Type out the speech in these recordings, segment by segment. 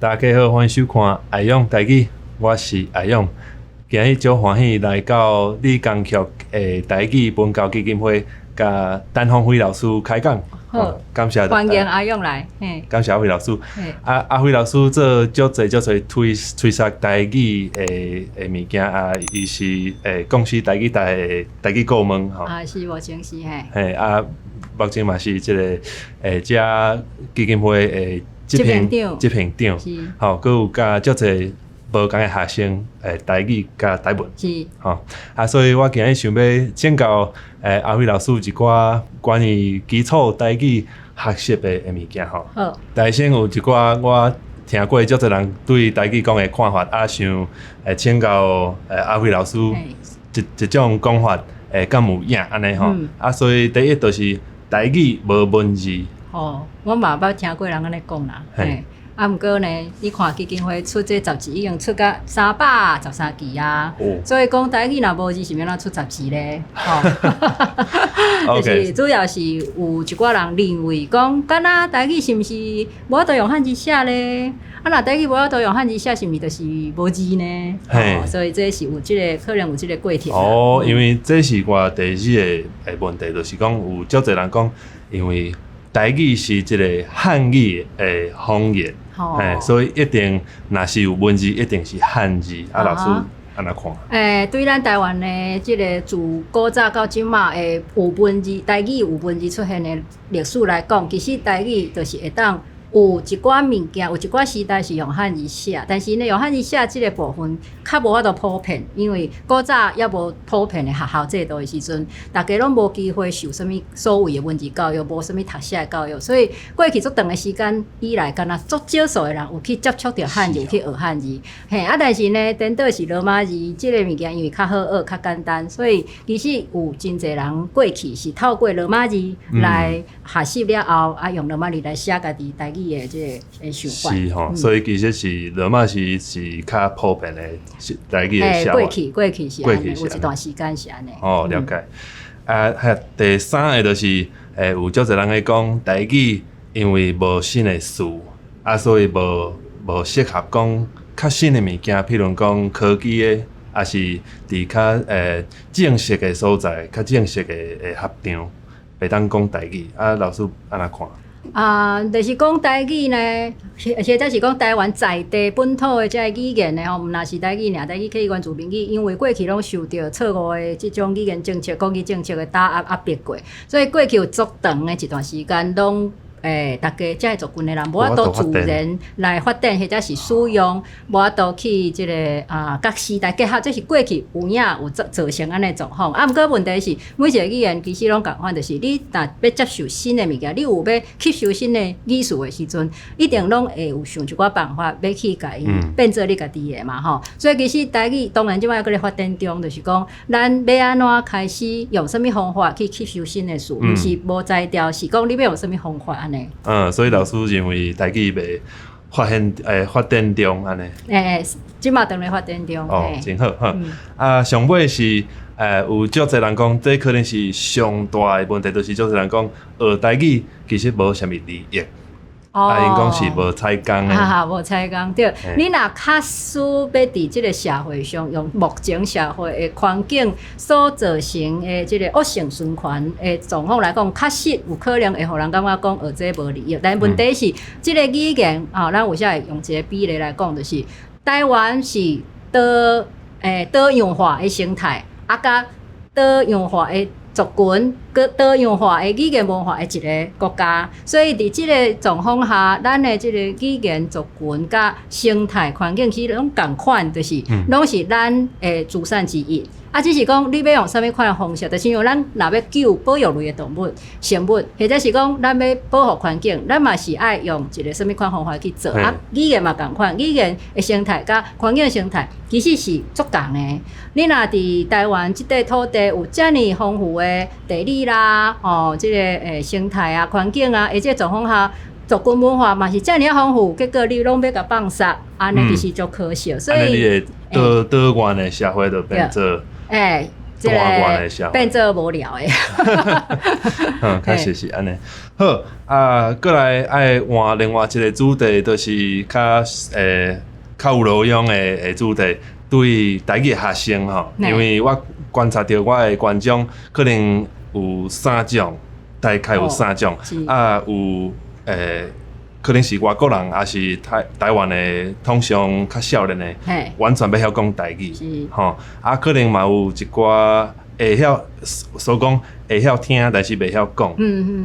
大家好，歡迎收看《阿勇台語》，我是阿勇。今日足歡喜來到理工局的台語文教基金會，佮陳芳輝老師開講。好，感謝歡迎阿勇來。感謝阿輝老師。啊，阿輝老師做足濟足濟推推捒台語的的物件啊，伊是講師台語台的台語顧問吼。啊，是目前是嘿。嘿啊，目前嘛是這個這基金會的執行執行長，吼，閣有佮足濟無仝的學生台語佮台文，吼啊，所以我今日想欲請教阿輝老師一寡關於基礎台語學習的的物件吼。好。但先有一寡我聽過足濟人對台語講的看法，啊，想請教阿輝老師一一種講法敢有影按呢吼？啊，所以第一就是台語無文字。哦，我嘛捌聽過人按呢講啦，嘿，啊，毋過呢，你看基金會出這雜誌已經出甲313期啊，所以講台語若無字是欲按怎出雜誌咧？吼，就是主要是有一寡人認為講，敢若台語是毋是無法度用漢字寫咧？啊，若台語無法度用漢字寫，是毋是就是無字呢？吼，所以這是有這個可能有這個過程。哦，因為這是我第二個的問題，就是講有足濟人講，因為台語是一個漢語的方言，嘿，所以一定若是有文字，一定是漢字。啊，老師按怎看？對咱台灣的這個自古早到這馬的有文字，台語有文字出現的歷史來講，其實台語就是會當有一寡物件，有一寡時代是用漢字寫，但是呢，用漢字寫這個部分較無法度普遍，因為古早猶無普遍的學校制度的時陣，逐家攏無機會受啥物所謂的文字教育，無啥物讀寫的教育，所以過去足長的時間以來，敢若足少數的人有去接觸著漢字，有去學漢字。嘿，啊，但是呢，顛倒是羅馬字這個物件，因為較好學、較簡單，所以其實有真濟人過去是透過羅馬字來學習了後，啊，用羅馬字來寫家己台語的這個想法。是吼，所以其實是羅馬字是較普遍的台語的寫法。過去是按呢，有一段時間是按呢。哦，了解。啊，第三个就是，有足濟人咧講台語，因為無新的詞，啊，所以無無適合講較新的物件，譬如講科技的，抑是佇較正式的所在、較正式的的合場，袂當講台語。啊，老師按怎看？啊，就是講台語呢，或者是講台灣在地本土的這个語言呢吼，毋但是台語爾，台語起原住民語，因為過去攏受著錯誤的這種語言政策、國語政策的打壓壓迫過，所以過去有足長的一段時間，攏逐家這个族群的人無法度自然來發展，或者是使用，無法度去這個啊，佮時代結合，這是過去有影有造造成按呢狀況。啊，毋過問題是，每一個語言其實攏仝款，就是你若欲接受新的物件，你有欲吸收新的語詞的時陣，一定攏會有想一寡辦法，欲去共伊變做你家己的嘛吼。所以其實台語當然這擺猶閣咧發展中，就是講咱欲按怎開始用啥物方法去吸收新的詞，毋是無才調，是講你欲用啥物方法按呢。嗯，所以老師認為台語袂發現發展中按呢。欸，這馬當咧發展中。哦，真好哈。啊，上尾是有足濟人講，這可能是上大的問題，就是足濟人講學台語其實無啥物利益。啊，𪜶講是無彩工的。哈哈，無彩工對。你若假使欲佇這個社會上用目前社會的環境所造成的這個惡性循環的狀況來講，確實有可能會予人感覺講學這無利益。但問題是，這個語言啊，咱有時會用一個比例來講，就是台灣是多多樣化的生態，啊，佮多樣化的族群，閣多樣化的語言文化的一個國家，所以佇這個狀況下，咱的這個語言族群佮生態環境其實攏仝款，就是攏是咱的資產之一。啊，只是講你欲用啥物款的方式，就親像咱若欲救保育類的動物、生物，或者是講咱欲保護環境，咱嘛是愛用一個啥物款方法去做。啊，語言嘛仝款，語言的生態佮環境的生態其實是足仝的。你若佇台灣這塊土地有遮爾豐富的地理啦，吼，這個生態啊、環境啊，的這個狀況下，族群文化嘛是遮爾仔豐富，結果你攏欲共放殺，按呢其實足可惜。所以，多多元的社會就變做。欸，這個變做無聊的。嗯，確實是按呢。好，啊，過來愛換另外一個主題，就是較有路用的主題，對台語學生吼，因為我觀察著我的觀眾可能有三種，大概有三種，啊有可能是外國人，抑是台灣的，通常較少年的，完全袂曉講台語，吼，啊可能嘛有一寡會曉所講會曉聽，但是袂曉講，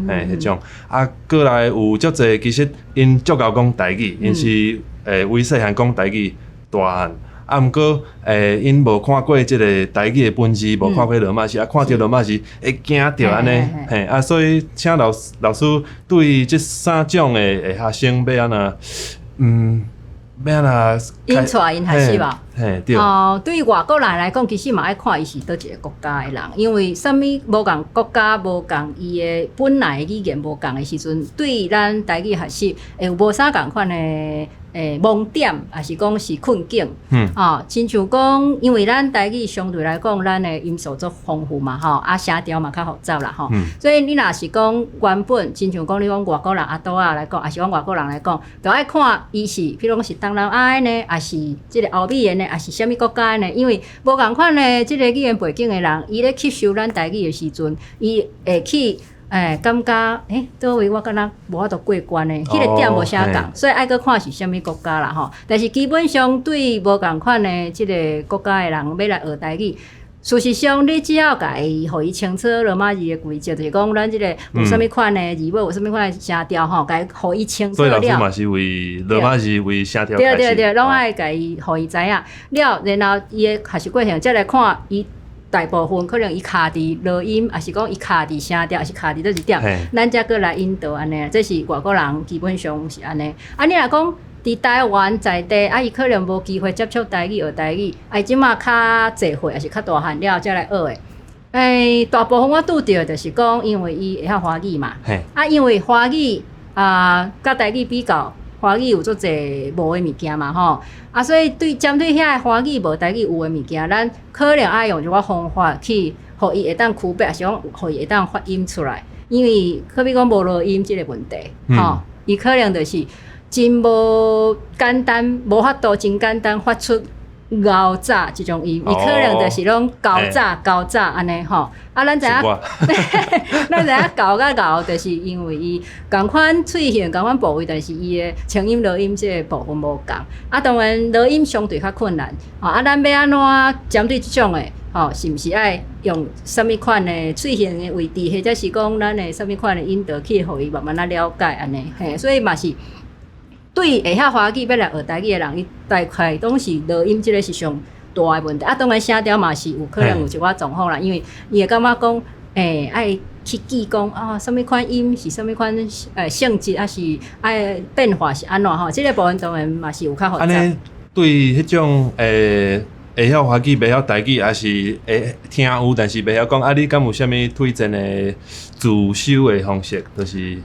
嘿，彼種，啊過來有足濟，其實𪜶足𠢕講台語，𪜶是為細漢講台語大漢，啊毋過𪜶無看過這个台語的文字，無看過羅馬字，啊看著羅馬字會驚著按呢，嘿，啊所以請老師對這三種的學生欲按怎，欲按怎引帶𪜶學習無？嘿，對。哦，對外國人來講，其實嘛愛看伊是佗一个國家的人，因為啥物無仝國家無仝伊的本來語言無仝的時陣，對咱台語學習會有無啥仝款的盲點，抑是講是困境。哦，親像講，因為咱台語相對來講，咱的音素足豐富嘛，吼，啊聲調嘛較複雜啦，吼。所以你若是講原本，親像講你講外國人阿多仔來講，抑是講外國人來講，著愛看伊是，比如講是東南亞的呢，抑是這個歐美的呢，抑是啥物國家的呢？因為無仝款的這個語言背景的人，伊咧吸收咱台語的時陣，伊會去感覺佗位我敢若無法度過關呢，彼個點無啥仝，所以愛閣看是啥物國家啦吼。但是基本上對無仝款的這个國家的人欲來學台語，事實上你只要共伊，予伊清楚羅馬字的規則，就是講咱這个有啥物款的字母，有啥物款的聲調吼，共伊予伊清楚了。所以老師嘛是為羅馬字為聲調。對對對，攏愛共伊予伊知影了，然後伊的學習過程，才來看伊。大部分可能伊卡佇濁音，抑是講伊卡佇聲調，抑是卡佇佗一點，咱才閣來引導按呢。這是外國人基本上是按呢。啊，你若講佇台灣在地，啊，伊可能無機會接觸台語學台語，啊，伊這馬較濟歲，抑是較大漢了才來學的。大部分我拄著的就是講，因為伊會曉華語嘛，啊，因為華語啊，佮台語比較，華語有足濟無的物件嘛，吼，啊，所以對針對遐个華語無台語有的物件，咱可能愛用一寡方法去，予伊會當區別，抑是講予伊會當發音出來。因為好比講無濁音這个問題，吼，伊可能就是真無簡單，無法度真簡單發出𠢕早這種音，伊可能就是攏厚早厚早按呢吼。啊，咱知影，咱知影厚佮𠢕，就是因為伊仝款喙型、仝款部位，但是伊的清音濁音這个部分無仝。啊，當然濁音相對較困難。吼，啊，咱欲按怎針對這種的，吼，是毋是愛用啥物款的喙型的位置，或者是講咱的啥物款的引導去予伊慢慢仔了解按呢？嘿，所以嘛是。對會曉華語欲來學台語的人，伊大概攏是濁音，這个是上大的問題。啊，當然聲調嘛是有可能有一寡狀況啦，因為伊會感覺講，愛去記講啊，啥物款音是啥物款性質，抑是愛變化是按怎吼？這个部分當然嘛是有較複雜。對彼種會曉華語，袂曉台語，抑是會聽有，但是袂曉講。啊，你敢有啥物推薦的自修的方式？就是。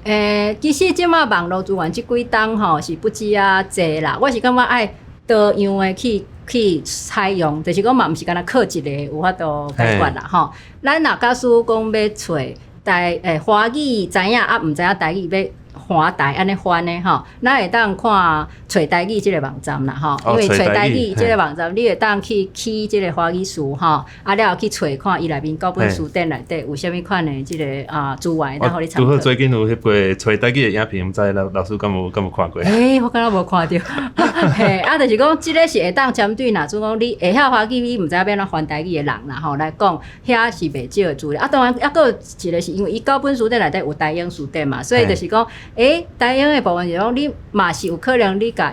其實這馬網路資源這幾冬吼是不止啊濟啦。我是感覺愛多樣的去採用，就是講嘛，毋是干焦靠一个有法度解決啦吼。咱若假使講欲揣華語知影啊，毋知影台語欲華台按呢翻的吼，咱會當看揣台語這个網站啦吼，因為揣台語這个網站，你會當去起這个華語詞吼，啊了後去揣看伊內面九本詞典內底有啥物款的這个資源，會當予你參考。拄好最近有翕過揣台語的影片，毋知老師敢有看過？我敢若無看著。嘿，啊，就是講這个是會當針對若準講你會曉華語，你毋知影欲按怎翻台語的人啦吼來講，遐是袂少的資料。啊，當然抑閣有一个是因為伊九本詞典內底有台英詞典嘛，所以就是講。台英的部分是講，你嘛是有可能你共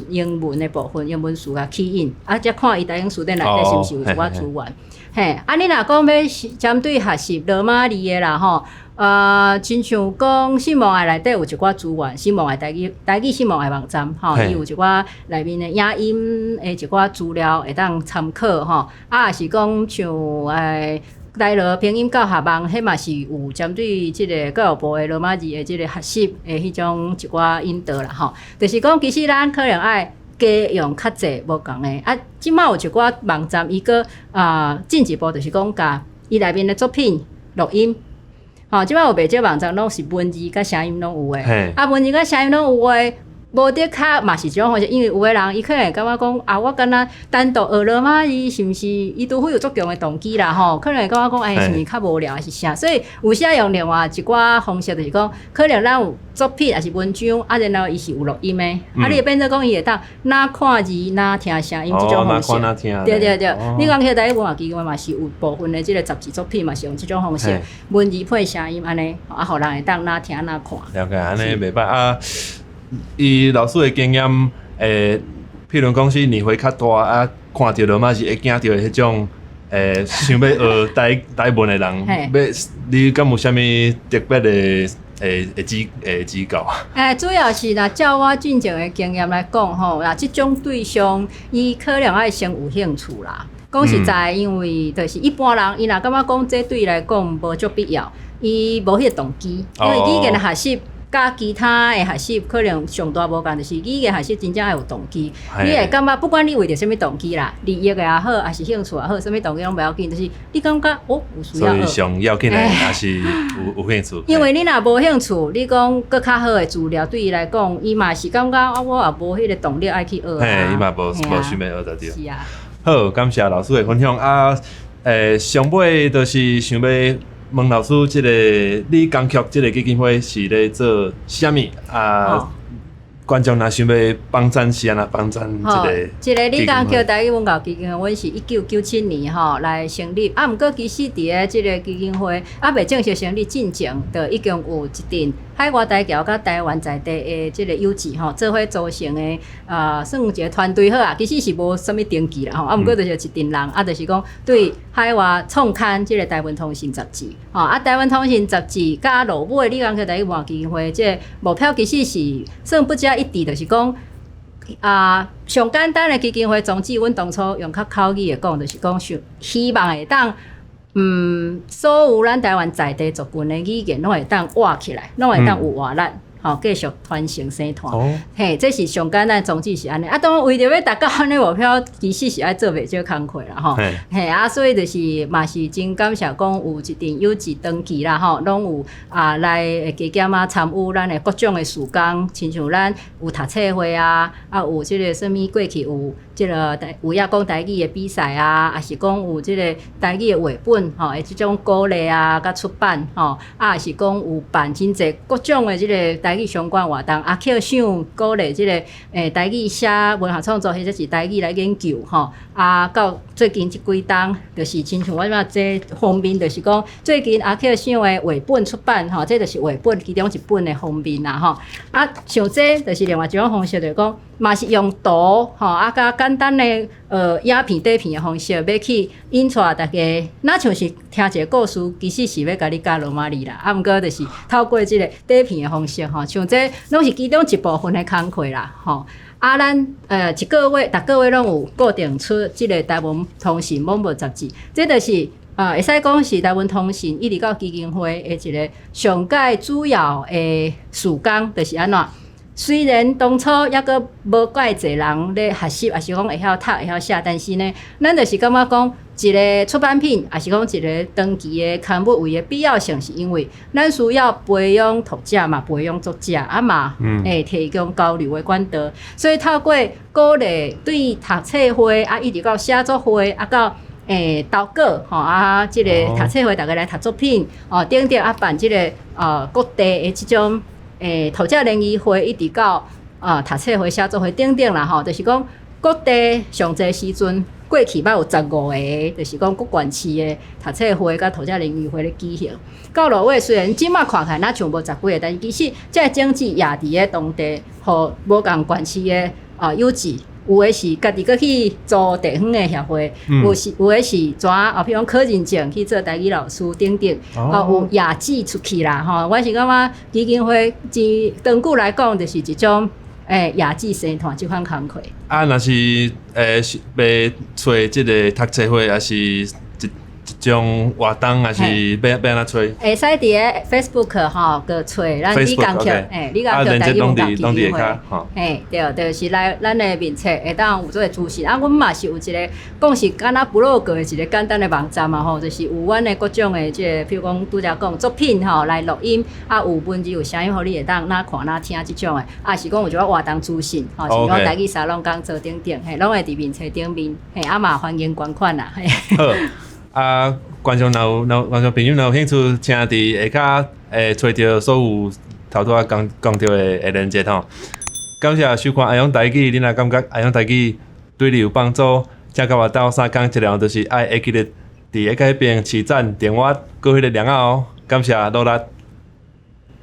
英文的部分，英文詞共起印，啊，才看伊台英詞典內底是毋是有一寡資源。嘿，啊，你若講欲針對學習羅馬字的啦吼，親像講新望愛內底有一寡資源，新望愛台語新望愛網站吼，伊有一寡內面的影音的一寡資料會當參考吼，啊，抑是講像台羅拼音教學網，彼嘛是有針對這个教育部的羅馬字的這个學習的彼種一寡引導啦吼。就是講，其實咱可能愛加用較濟無仝的。啊，這馬有一寡網站，伊閣進一步就是講共伊內面的作品錄音。吼，這擺有袂少網站攏是文字佮聲音攏有的，啊，文字佮聲音攏有的。無的確嘛是這種方式，因為有的人伊可能會感覺講啊，我敢若單獨學羅馬字，是毋是？伊除非有足強的動機啦吼，可能會感覺講，欸，是毋是較無聊，還是啥？所以有時用另外一寡方式，就是講，可能咱有作品抑是文章，啊，然後伊是有錄音的，啊，你會變做講伊會當若看字，若聽聲音這種方式。對對對，你講起台語文化基金會嘛是有部分的這個雜誌作品嘛是用這種方式，文字配聲音按呢，啊，予人會當若聽若看。了解，按呢袂䆀啊。以老師的經驗，譬如講是年歲較大啊，看著羅馬字會驚著的彼種，想欲學台台文的人，欲你敢有啥物特別的的指教？主要是若照我進前的經驗來講吼，若這種對象，伊可能愛先有興趣啦。講實在，因為就是一般人，伊若感覺講這對伊來講無足必要，伊無彼個動機，因為語言的學習佮其他的學習可能上大無仝，就是語言學習真正愛有動機。你會感覺不管你為著啥物動機啦，利益的也好，抑是興趣也好，啥物動機攏無要緊，就是你感覺哦有需要學。所以上要緊的也是有興趣。因為你若無興趣，你講閣較好的資料對伊來講，伊嘛是感覺啊，我也無彼個動力愛去學啊。嘿，伊嘛無無想欲學就對。是啊。好，感謝老師的分享啊！上尾就是想欲問老師，這個李江曲這個基金會是咧做啥物啊？觀眾若想欲幫贊是按怎幫贊這個？這個李江曲台語文教基金會，阮是1997年吼來成立。啊，毋過其實佇咧這個基金會猶未正式成立進前，就已經有一陣海外台僑佮台灣在地的這個友誼吼，做伙組成的啊，算一個團隊好啊。其實是無啥物登記啦吼，啊，毋過就是一陣人，啊，就是講對海外創刊這個台文通信雜誌，吼啊，台文通信雜誌佮落尾李江曲台語文化基金會這個目標其實是算不加一致，就是講啊，上簡單的基金會宗旨，阮當初用較口語的講，就是講想希望會當，所有咱台灣在地族群的語言攏會當活起來，攏會當有活力，吼，繼續傳承生傳。嘿，這是上簡單宗旨是按呢。啊，當然為著欲達到按呢目標，其實是愛做袂少工課啦，吼。嘿，啊，所以就是嘛是真感謝講有一陣友誼長期啦，吼，攏有啊來加減仔參與咱的各種的事工，親像咱有讀冊會啊，啊有這個啥物過去有這個台有影講台語的比賽啊，抑是講有這個台語的繪本吼，的這種鼓勵啊，佮出版吼，啊，抑是講有辦真濟各種的這個台語相關活動，阿克想鼓勵這個台語寫文學創作，或者是台語來研究吼，啊，到最近這幾冬，就是親像我這擺這封面，就是講最近阿克想的繪本出版吼，這就是繪本其中一本的封面啦吼。啊，像這就是另外一種方式，就是講嘛是用圖吼，啊，佮簡單的影片底片的方式，欲去引帶大家，若像是聽一個故事，其實是欲共你教羅馬字啦。啊，毋過就是透過這個底片的方式吼，像這攏是其中一部分的工課啦吼。啊，咱一個月，逐個月攏有固定出這個台文通信網絡雜誌，這就是會使講是台文通信一直到基金會的一個上蓋主要的事工，就是按怎？雖然當初猶閣無蓋濟人咧學習，抑是講會曉讀、會曉寫，但是呢，咱就是感覺講一個出版品，抑是講一個長期的刊物，有伊的必要性，是因為咱需要培養讀者嘛，培養作者，啊嘛，提供交流的管道。所以透過鼓勵對讀冊會啊，一直到寫作會啊，到投稿吼啊，這個讀冊會，逐家來讀作品哦，等等啊，辦這個各地的這種讀者聯誼會，一直到啊讀冊會、寫作會等等啦吼，就是講各地上濟時陣過去捌有15個，就是講各縣市的讀冊會佮讀者聯誼會咧舉行。到落尾雖然這馬看起來若像無十幾個，但是其實這個種子也佇咧當地，予無仝縣市的啊友誼。有的是家己閣去組地方的協會，有是有的是怎啊？譬如講考認證去做台語老師等等，啊有雅集出去啦吼。我是感覺基金會真長久來講，就是一種雅集生團這款工課。啊，若是欲揣這個讀冊會，抑是一一種活動，還是欲欲按怎揣？會使佇个 Facebook 吼，閣揣咱李江橋，嘿，李江橋台語文教基金會，嘿，對，就是來咱的面冊會當有這个資訊。啊，阮嘛是有一个講是敢若部落格的一个簡單的網站嘛吼，就是有阮的各種的這个，譬如講拄才講作品吼來錄音，啊有文字有聲音，予你會當哪看哪聽這種的，啊是講有一寡活動資訊，吼，是講台語沙龍講座等等，嘿，攏會佇面冊頂面，嘿，啊嘛歡迎捐款啦。好，啊，觀眾朋友若有興趣，請佇下跤會揣著所有頭拄仔講講著的連結吼。感謝收看阿勇台語，你若感覺阿勇台語對你有幫助，請佮我鬥相共一項，就是愛會記得佇下跤彼邊揤讚、訂閱、閣彼个鈴仔哦。感謝努力。